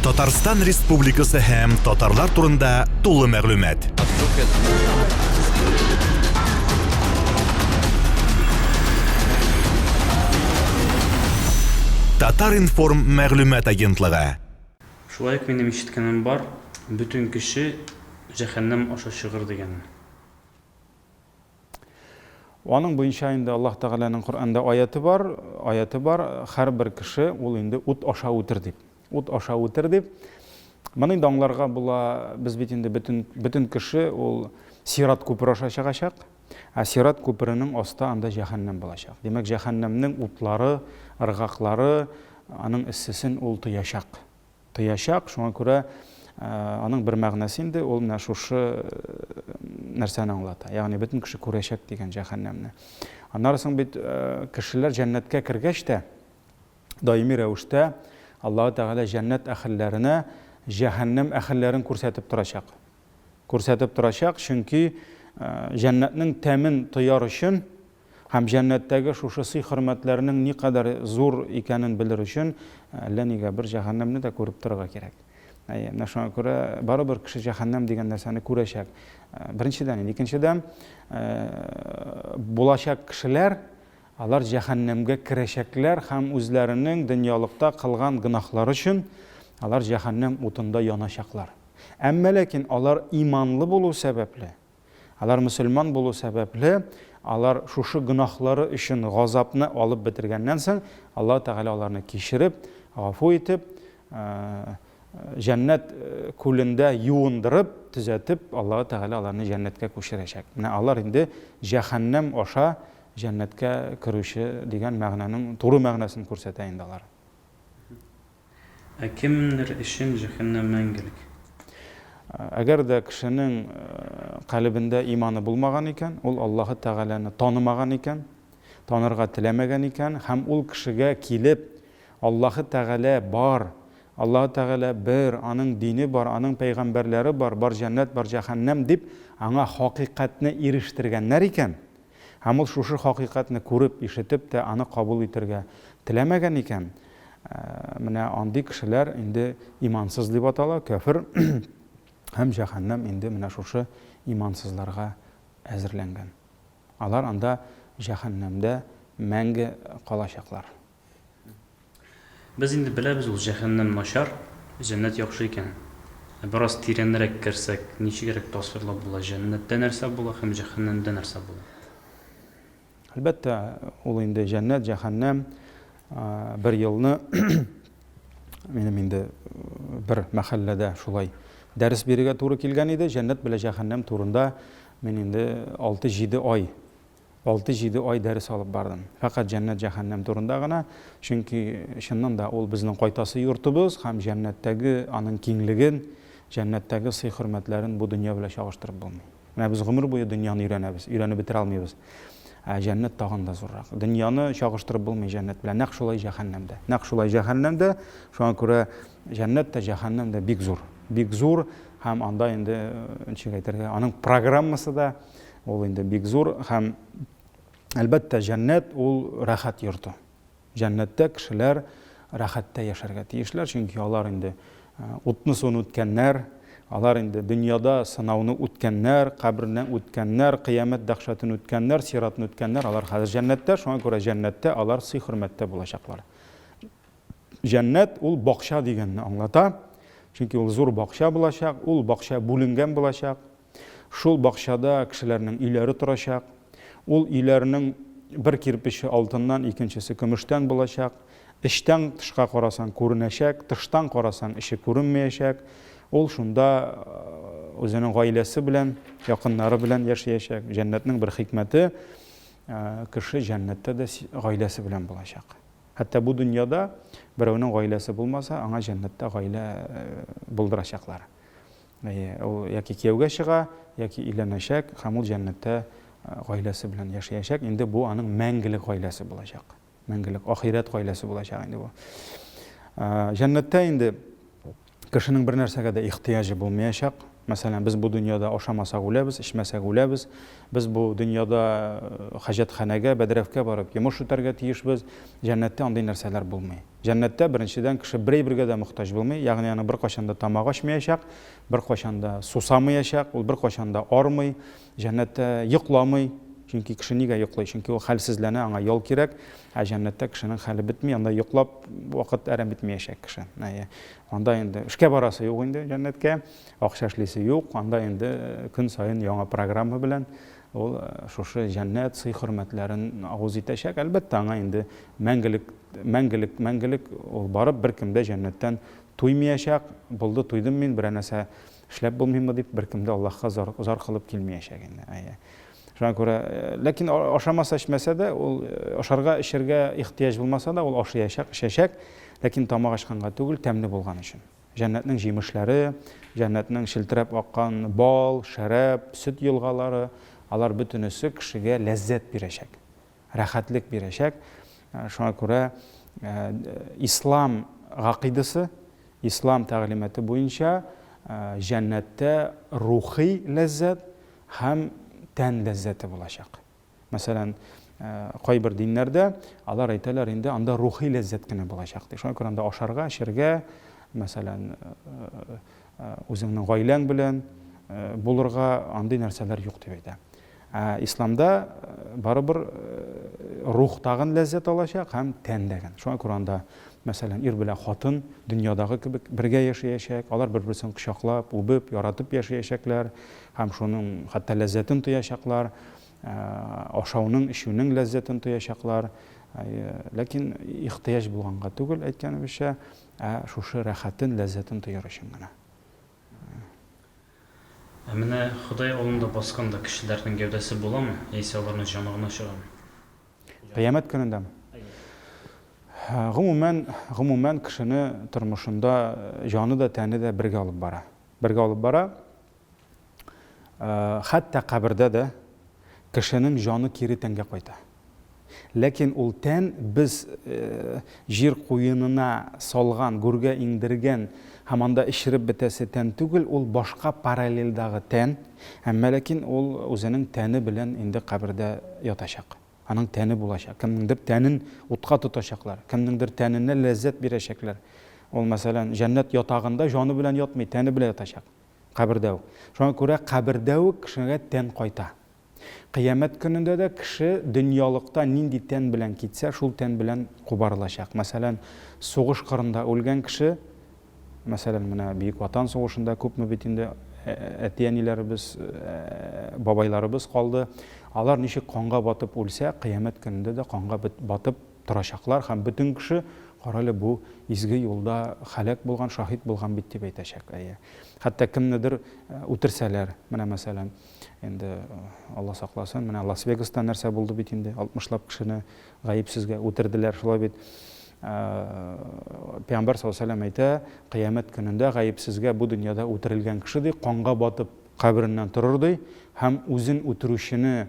Татарстан Республикасы һәм татарлар турында тулы мәгълүмат. Татар-информ мәгълүмат агентлыгы. Шулай ук минем ишеткәнем бар, бөтен кеше җәһәннәм аша чыгыр дигәнне. Аның буенча инде Аллаһ Тәгаләнең Коръәндә аяте бар, аяте бар, һәрбер кеше ул инде ут аша үтер дип. Ут аша үтер дип. Моны инде аңларга була, без бит инде бөтен, бөтен кеше ул Сират күпере аша чыгачак. Ә Сират күперенең аста анда җәһәннәм булачак. Димәк, җәһәннәмнең утлары, ыргаклары, аның эссесен ул тоячак. Тоячак, шуңа күрә аның бер мәгънәсе инде ул менә шушы нәрсәне аңлата. Ягъни бөтен кеше күрәчәк дигән җәһәннәмне. Аннары соң бит кешеләр җәннәткә кергәч тә даими рәвештә Аллаһы Тәгалә җәннәт әһелләренә җәһәннәм әһелләрен күрсәтеп торачак. Күрсәтеп торачак, чөнки җәннәтнең тәмен тояр өчен Һәм җәннәттәге шушы сый-хөрмәтләрнең никадәр зур икәнен белер өчен, әллә нигә бер җәһәннәмне дә күреп торырга кирәк. Әйе, менә шуңа күрә барыбер кеше җәһәннәм дигән нәрсәне күрәчәк. Беренчедән, инде икенчедән, булачак кешеләр, алар җәһәннәмгә керәчәкләр һәм үзләренең дөньялыкта кылган гөнаһлары өчен алар җәһәннәм утында яначаклар. Әмма ләкин алар иманлы булу сәбәпле, Алар мөселман булу сәбәпле, алар шушы гөнаһлары өчен газапны алып бетергәннән соң, Аллаһ Тәгалә аларны кичереп, гафу итеп, җәннәт күлендә юындырып, төзәтеп, Аллаһ Тәгалә аларны җәннәткә күчерәчәк. Менә алар инде җәһәннәм аша җәннәткә керүче дигән мәгънәнең туры мәгънәсен күрсәтә инде алар. Ә кемнәр өчен җәһәннәм мәңгелек? Әгәр дә кешенең калебендә иманы булмаган икән, ул Аллаһы Тәгаләне танымаган икән, танырга теләмәгән икән һәм ул кешегә килеп, Аллаһы Тәгалә бар, Аллаһы Тәгалә бер, аның дине бар, аның пәйгамбәрләре бар, бар җәннәт, бар җәһәннәм дип, аңа хакыйкатьне ирештергәннәр икән, Һәм ул шушы хакыйкатьне күреп, ишетеп тә аны кабул итәргә теләмәгән икән, менә андый кешеләр инде имансыз дип атала, кяфер, һәм җәһәннәм инде менә шушы имансызларга әзерләнгән. Алар анда җәһәннәмдә мәңге калачаклар. Без инде беләбез ул җәһәннәм начар, җәннәт яхшы икәнен. Ә бераз тирәнрәк керсәк, ничегрәк тасвирлап була, җәннәттә нәрсә була һәм җәһәннәмдә нәрсә була? Әлбәттә, ул инде җәннәт, җәһәннәм. Бер елны минем инде бер мәхәлләдә шулай дәрес бирергә туры килгән иде. Җәннәт белән җәһәннәм турында мин инде 6-7 ай Алты-җиде ай дәрес алып бардым. Фәкать җәннәт-җәһәннәм турында гына, чөнки чыннан да ул безнең кайтасы йортыбыз һәм җәннәттәге аның киңлеген, җәннәттәге сый-хөрмәтләрен бу дөнья белән чагыштырып булмый. Менә без гомер буе дөньяны өйрәнәбез, өйрәнеп бетерә алмыйбыз. Ә җәннәт тагын да зуррак. Дөньяны чагыштырып булмый җәннәт белән. Нәкъ шулай җәһәннәм дә. Нәкъ шулай җәһәннәм дә. Шуңа күрә җәннәт тә, җәһәннәм дә бик зур. Бик зур һәм анда инде, ничек әйтергә, аның программасы да Ул инде бик зур һәм, әлбәттә, җәннәт ул рәхәт йорты. Җәннәттә кешеләр рәхәттә яшәргә тиешләр, чөнки алар инде утны суны үткәннәр, алар инде дөньяда сынауны үткәннәр, каберне үткәннәр, кыямәт дәһшәтен үткәннәр, сиратны үткәннәр, алар хәзер җәннәттә, шуңа күрә җәннәттә алар сый-хөрмәттә булачаклар. Җәннәт ул бакча дигәнне аңлата, чөнки ул зур бакча булачак, ул бакча бүленгән булачак. Шул бакчада кешеләрнең өйләре торачак. Ул өйләрнең бер кирпече алтыннан, икенчесе көмештән булачак. Эчтән тышка карасаң күренәчәк, тыштан карасаң эче күренмәячәк. Ул шунда үзенең гаиләсе белән, якыннары белән яшәячәк. Җәннәтнең бер хикмәте, кеше җәннәттә дә гаиләсе белән булачак. Хәтта бу дөньяда берәүнең гаиләсе булмаса, аңа җәннәттә гаилә булдырачаклар. Әйе, ул яки кияүгә чыга, яки өйләнәчәк һәм ул җәннәттә гаиләсе белән яшәячәк. Инде бу аның мәңгелек гаиләсе булачак. Мәңгелек ахирәт гаиләсе булачак инде бу. Җәннәттә инде кешенең бер нәрсәгә дә ихтыяҗы булмаячак. Мәсәлән, без бу дөньяда ашамасак үләбез, эчмәсәк үләбез. Без бу дөньяда хаҗәтханәгә, бәдрәфкә барып йомыш үтәргә тиешбез. Җәннәттә андый нәрсәләр булмый. Җәннәттә, беренчедән, кеше бер әйбергә дә мохтаҗ булмый, ягъни аның беркайчан да тамагы ачмаячак, беркайчан да сусамаячак, ул беркайчан да армый, җәннәттә йокламый, чөнки кеше нигә йоклый? Чөнки ул хәлсезләнә, аңа ял кирәк, ә җәннәттә кешенең хәле бетми, анда йоклап вакыт әрәм итмәячәк кеше. Әйе. Анда инде эшкә барасы юк инде җәннәткә, акча эшлисе юк, анда инде көн саен яңа программа белән ул шушы җәннәт сый-хөрмәтләрен авыз итәчәк. Әлбәттә, аңа инде мәңгелек, мәңгелек, мәңгелек ул барып беркем дә җәннәттән туймаячак. Булды, туйдым мин, берәр нәрсә эшләп булмыймы дип беркем дә Аллаһка зар, зар кылып килмәячәк инде. Әйе. Шуңа күрә, ләкин ашамаса, эчмәсә дә, ул ашарга, эчәргә ихтыяҗ булмаса да, ул ашыячак, эчәчәк, ләкин тамак ачканга түгел, тәмле булган өчен. Җәннәтнең җимешләре, җәннәтнең челтерәп аккан бал, шәраб, сөт елгалары, алар бөтенесе кешегә ләззәт бирәчәк, рәхәтлек бирәчәк. Шуңа күрә ислам гакыйдасы, ислам тәгълиматы буенча җәннәттә рухи ләззәт һәм тән ләззәте булачак. Мәсәлән, кайбер диннәрдә алар әйтәләр инде, анда рухи ләззәт кенә булачак ди. Шуңа күрә анда ашарга, эчәргә, мәсәлән, үзеңнең гаиләң белән булырга андый нәрсәләр юк дип әйтә. Ә исламда барыбер рух тагын ләззәт алачак һәм тән дәген. Шуңа күрә анда, мәсәлән, ир белән хатын дөньядагы кебек бергә яшәячәк, алар бер-берсен кочаклап, үбеп, яратып яшәячәкләр һәм шуның хәтта ләззәтен тоячаклар. Ашауның, эчүнең ләззәтен тоячаклар. Ләкин ихтыяҗ булганга түгел, әйткәнебезчә, ә шушы рәхәтен, ләззәтен тояр өчен генә. Ә менә Ходай алдында басканда кешеләрнең гәүдәсе буламы, яисә аларның җаны гына чыгамы? Кыямәт көнендәме? Гомумән, гомумән кешене тормышында җаны да, тәне дә бергә алып бара. Бергә алып бара. Хәтта кабердә дә кешенең җаны кире тәнгә кайта. Ләкин ул тән без җир куенына салган, гүргә иңдергән һәм анда эчереп бетәсе тән түгел, ул башка параллельдагы тән, әмма ләкин ул үзенең тәне белән инде кабердә ятачак. Аның тәне булачак. Кемнеңдер тәнен утка тотачаклар, кемнеңдер тәненә ләззәт бирәчәкләр. Ул, мәсәлән, җәннәт ятагында җаны белән ятмый, тәне белән ятачак. Кабердә үк. Шуңа күрә кабердә үк кешегә тән кайта. Кыямәт көнендә дә кеше дөньялыкта нинди тән белән китсә, шул тән белән кубарылачак. Мәсәлән, сугыш кырында үлгән кеше, мәсәлән, менә Бөек Ватан сугышында күпме бит инде әти-әниләребез, бабайларыбыз калды. Алар ничек канга батып үлсә, кыямәт көнендә дә канга батып торачаклар һәм бөтен кеше, Карале, бу изге юлда һәлак булган, шаһит булган бит, дип әйтәчәк. Әйе. Хәтта кемнедер үтерсәләр, менә мәсәлән, инде Алла сакласын, менә Лас-Вегаста нәрсә булды бит инде, алтмышлап кешене гаепсезгә үтерделәр, шулай бит. Пәйгамбәр саллаллаһу алейһи ва сәлләм әйтә, кыямәт көнендә гаепсезгә бу дөньяда үтерелгән кеше, ди, канга батып кабереннән торыр, ди, һәм үзен үтерүчене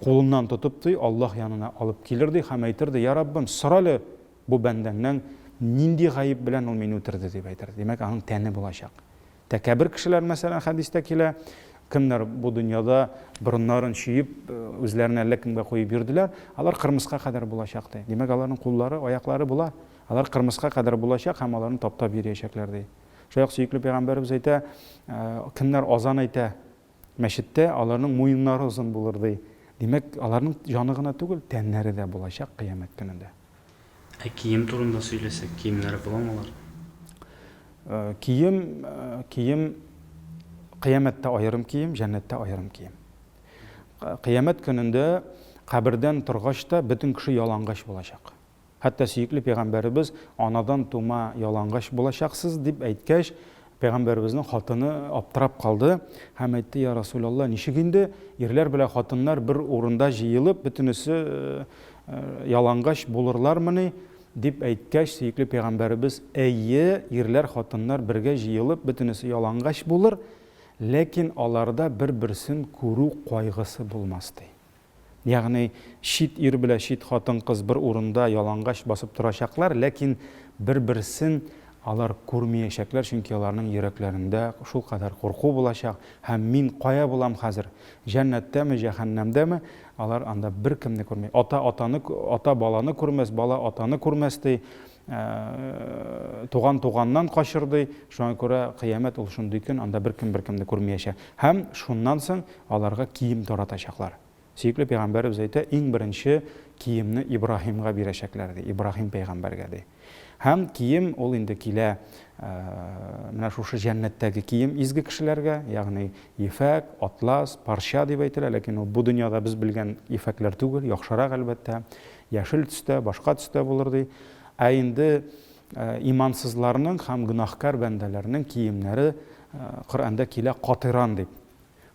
кулыннан тотып, ди, Аллаһ янына алып килер, ди, һәм әйтер, ди, Я Раббым, сорале бу бәндәңнән, нинди гаеп белән ул мине үтерде, дип әйтер. Димәк, аның тәне булачак. Тәкәббер кешеләр, мәсәлән, хәдистә килә, кемнәр бу дөньяда борыннарын чөеп, үзләрен әллә кемгә куеп йөрделәр, алар кырмыска кадәр булачак, ди. Димәк, аларның куллары, аяклары була. Алар кырмыска кадәр булачак һәм аларны таптап йөриячәкләр, ди. Шулай ук сөекле пәйгамбәребез әйтә, кемнәр азан әйтә мәчеттә, аларның муеннары озын булыр, ди. Димәк, аларның җаны гына түгел, тәннәре дә булачак кыямәт көнендә. Ә кием турында сөйләсәк, киемнәре буламы аларның? Кием, кием, кыямәттә аерым кием, җәннәттә аерым кием. Кыямәт көнендә кабердән торгач та бөтен кеше ялангач булачак. Хәтта сөекле пәйгамбәребез анадан тума ялангач булачаксыз дип әйткәч, пәйгамбәребезнең хатыны аптырап калды һәм әйтте, Я Расулалла, ничек инде ирләр белән хатыннар бер урында җыелып, бөтенесе ялангач булырлармыни? дип әйткәч, сөекле пәйгамбәребез, Әйе, ирләр, хатыннар бергә җыелып, бөтенесе ялангач булыр, ләкин аларда бер-берсен күрү кайгысы булмас, ди. Ягъни чит ир белә чит хатын-кыз бер урында ялангач басып торачаклар, ләкин бер-берсен Алар күрмиячәкләр, чөнки аларның йөрәкләрендә шулкадәр курку булачак, һәм мин кая булам хәзер, җәннәттәме, җәһәннәмдәме, алар анда беркемне күрми. Ата атаны, ата баланы күрмәс, бала атаны күрмәс, ди, туган туганнан качыр, ди. Шуңа күрә кыямәт ул шундый көн, анда беркем беркемне күрмиячәк. Һәм шуннан соң аларга кием таратачаклар. Сөекле пәйгамбәребез әйтә, иң беренче киемне Ибраһимга бирәчәкләр, ди, Ибраһим пәйгамбәргә, ди. Һәм кием ул инде килә менә шушы җәннәттәге кием изге кешеләргә, ягъни ефәк, атлас, парча дип әйтелә, ләкин ул бу дөньяда без белгән ефәкләр түгел, яхшырак, әлбәттә, яшел төстә, башка төстә булыр, ди. Ә инде имансызларның һәм гөнаһкар бәндәләрнең киемнәре Коръәндә килә катиран дип.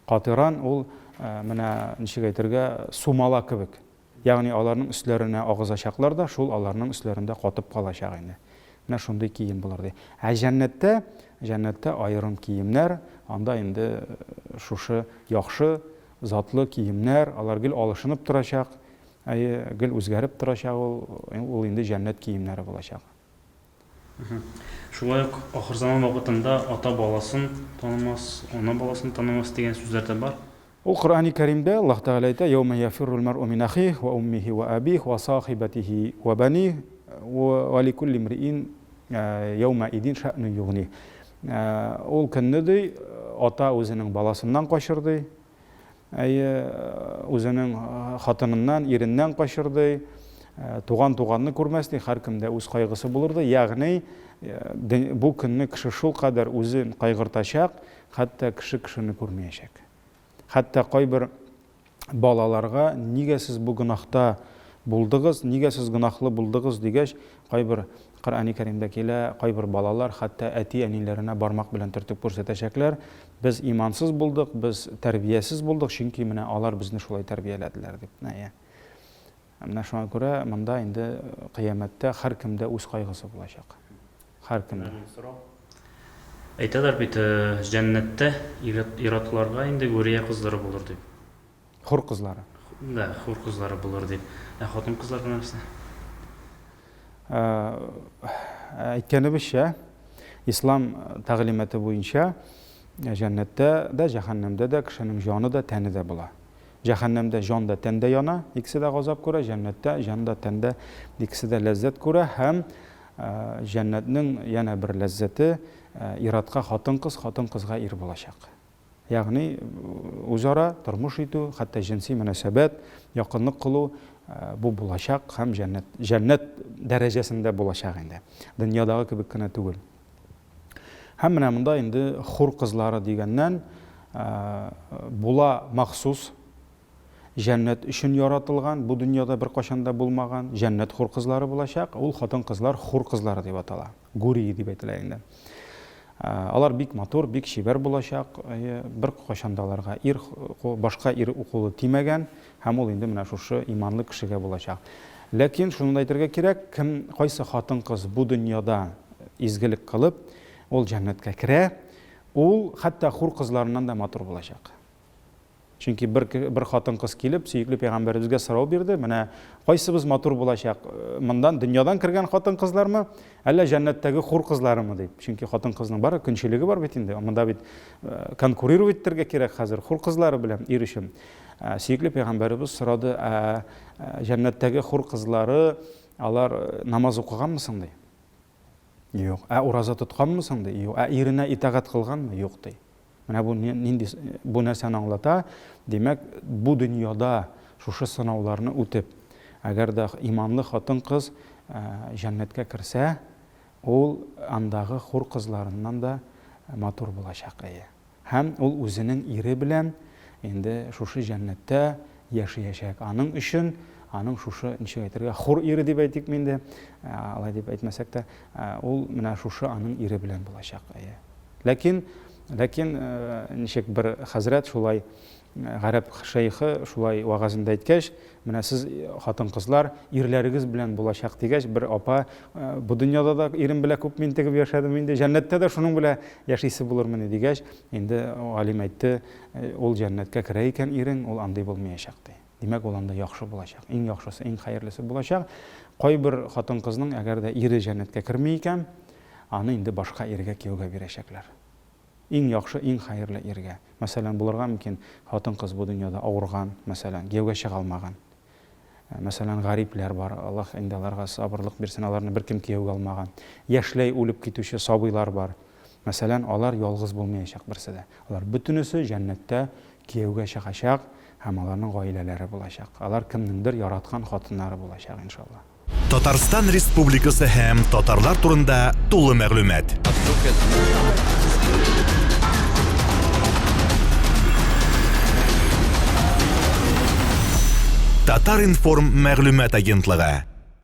Катиран ул, менә ничек әйтергә, сумала кебек. Ягъни аларның өсләренә агызачаклар да, шул аларның өсләрендә катып калачак инде. Менә шундый кием булыр ди. Ә җәннәттә, җәннәттә аерым киемнәр, анда инде шушы яхшы, затлы киемнәр, алар гел алышынып торачак, әйе, гел үзгәреп торачак ул, ул инде җәннәт киемнәре булачак. Шулай ук ахырзаман вакытында ата баласын танымас, ана баласын танымас дигән сүзләр дә бар. Ул Коръәни Кәримдә Аллаһ Тәгалә әйтә, Яумә яфиррул мәръу мин ахих ва уммихи ва абих ва сахибатихи ва баних ва ликулли имриин яумә идин шәънун югних. Ул көнне ди, ата үзенең баласыннан качыр ди, Әйе, үзенең хатыныннан, иреннән качыр ди, туган туганны күрмәс ди, һәркемдә үз кайгысы булыр ди. Ягъни, бу көнне кеше шулкадәр үзен кайгыртачак, хәтта кеше кешене күрмәячәк. Хәтта кайбер балаларга нигә сез бу гөнаһта булдыгыз, нигә сез гөнаһлы булдыгыз дигәч, кайбер Коръәни Кәримдә килә, кайбер балалар хәтта әти-әниләренә бармак белән төртеп күрсәтәчәкләр, Без имансыз булдык, без тәрбиясез булдык, чөнки менә алар безне шулай тәрбияләделәр, дип. Әйе. Менә шуңа күрә монда инде кыямәттә һәркемдә үз кайгысы булачак. Һәркемдә. Сорау. Әйтәләр бит, җәннәттә ир-атларга инде гүрия кызлары булыр дип. Хур кызлары. Да, хур кызлары булыр дип. Ә хатын-кызларга нәрсә? Әйткәнебезчә, ислам тәгълиматы буенча җәннәттә дә, җәһәннәмдә дә кешенең җаны да, тәне дә була. Җәһәннәмдә җан да, тән дә яна, икесе дә газап күрә, җәннәттә җан да, тән дә, икесе дә ләззәт күрә һәм җәннәтнең янә бер ләззәте ир-атка хатын-кыз, хатын-кызга ир булачак. Ягъни үзара тормыш итү, хәтта җенси мөнәсәбәт, якынлык кылу бу булачак һәм җәннәт, җәннәт дәрәҗәсендә булачак инде. Дөньядагы кебек кенә түгел. Һәм менә монда инде хур кызлары дигәннән була махсус җәннәт өчен яратылган, бу дөньяда беркайчан да булмаган җәннәт хур кызлары булачак. Ул хатын-кызлар хур кызлары дип атала. Гурии дип әйтелә инде. Алар бик матур, бик чибәр булачак. Беркайчан да аларга ир, башка ир кулы тимәгән һәм ул инде менә шушы иманлы кешегә булачак. Ләкин шуны да әйтергә кирәк, кем, кайсы хатын-кыз бу дөньяда изгелек кылып, ул җәннәткә керә, ул хәтта хур кызларыннан да матур булачак. Чөнки бер, бер хатын-кыз килеп, сөекле пәйгамбәребезгә сорау бирде, менә кайсыбыз матур булачак, мондан дөньядан кергән хатын-кызлармы, әллә җәннәттәге хур кызларымы дип. Чөнки хатын-кызның бары көнчелеге бар бит инде. Монда бит конкурировать итәргә кирәк хәзер хур кызлары белән ир өчен. Сөекле пәйгамбәребез сорады, ә җәннәттәге хур кызлары алар намаз укыганмы соң ди. Юк. Ә ураза тотканмы соң ди. Юк. Ә иренә итагать кылганмы? Юк ди. Менә бу нинди бу нәрсәне аңлата? Димәк, бу дөньяда шушы сынауларны үтеп, әгәр дә иманлы хатын-кыз җәннәткә керсә, ул андагы хур кызларыннан да матур булачак, әйе. Һәм ул үзенең ире белән инде шушы җәннәттә яшәячәк. Аның өчен, аның шушы, ничек әйтергә, хур ире дип әйтикме инде, алай дип әйтмәсәк тә, ул менә шушы аның ире белән булачак, әйе. Ләкин, ләкин ничек бер хәзрәт шулай гарәп шәйхы шулай вәгазендә әйткәч, менә сез хатын-кызлар ирләрегез белән булачак дигәч, бер апа бу дөньяда да ирем белән күп мин тегеп яшәдем инде, җәннәттә дә шуның белән яшисе булырмыни дигәч, инде галим әйтте, ул җәннәткә керә икән ирең, ул андый булмаячак ди. Димәк, ул анда яхшы булачак, иң яхшысы, иң хәерлесе булачак. Кайбер хатын-кызның әгәр дә ире җәннәткә керми икән, аны инде башка иргә кияүгә бирәчәкләр. Иң яхшы, иң хәерле иргә. Мәсәлән, булырга мөмкин, хатын-кыз бу дөньяда авырган, мәсәлән, кияүгә чыга алмаган. Мәсәлән, гарипләр бар, Аллаһ инде аларга сабырлык бирсен, аларны беркем кияүгә алмаган. Яшьләй үлеп китүче сабыйлар бар. Мәсәлән, алар ялгыз булмаячак берсе дә. Алар бөтенесе җәннәттә кияүгә чыгачак һәм аларның гаиләләре булачак. Алар кемнеңдер яраткан хатыннары булачак, иншалла. Татарстан Республикасы һәм татарлар турында тулы мәгълүмат. Татар-информ мәгълүмат агентлыгы.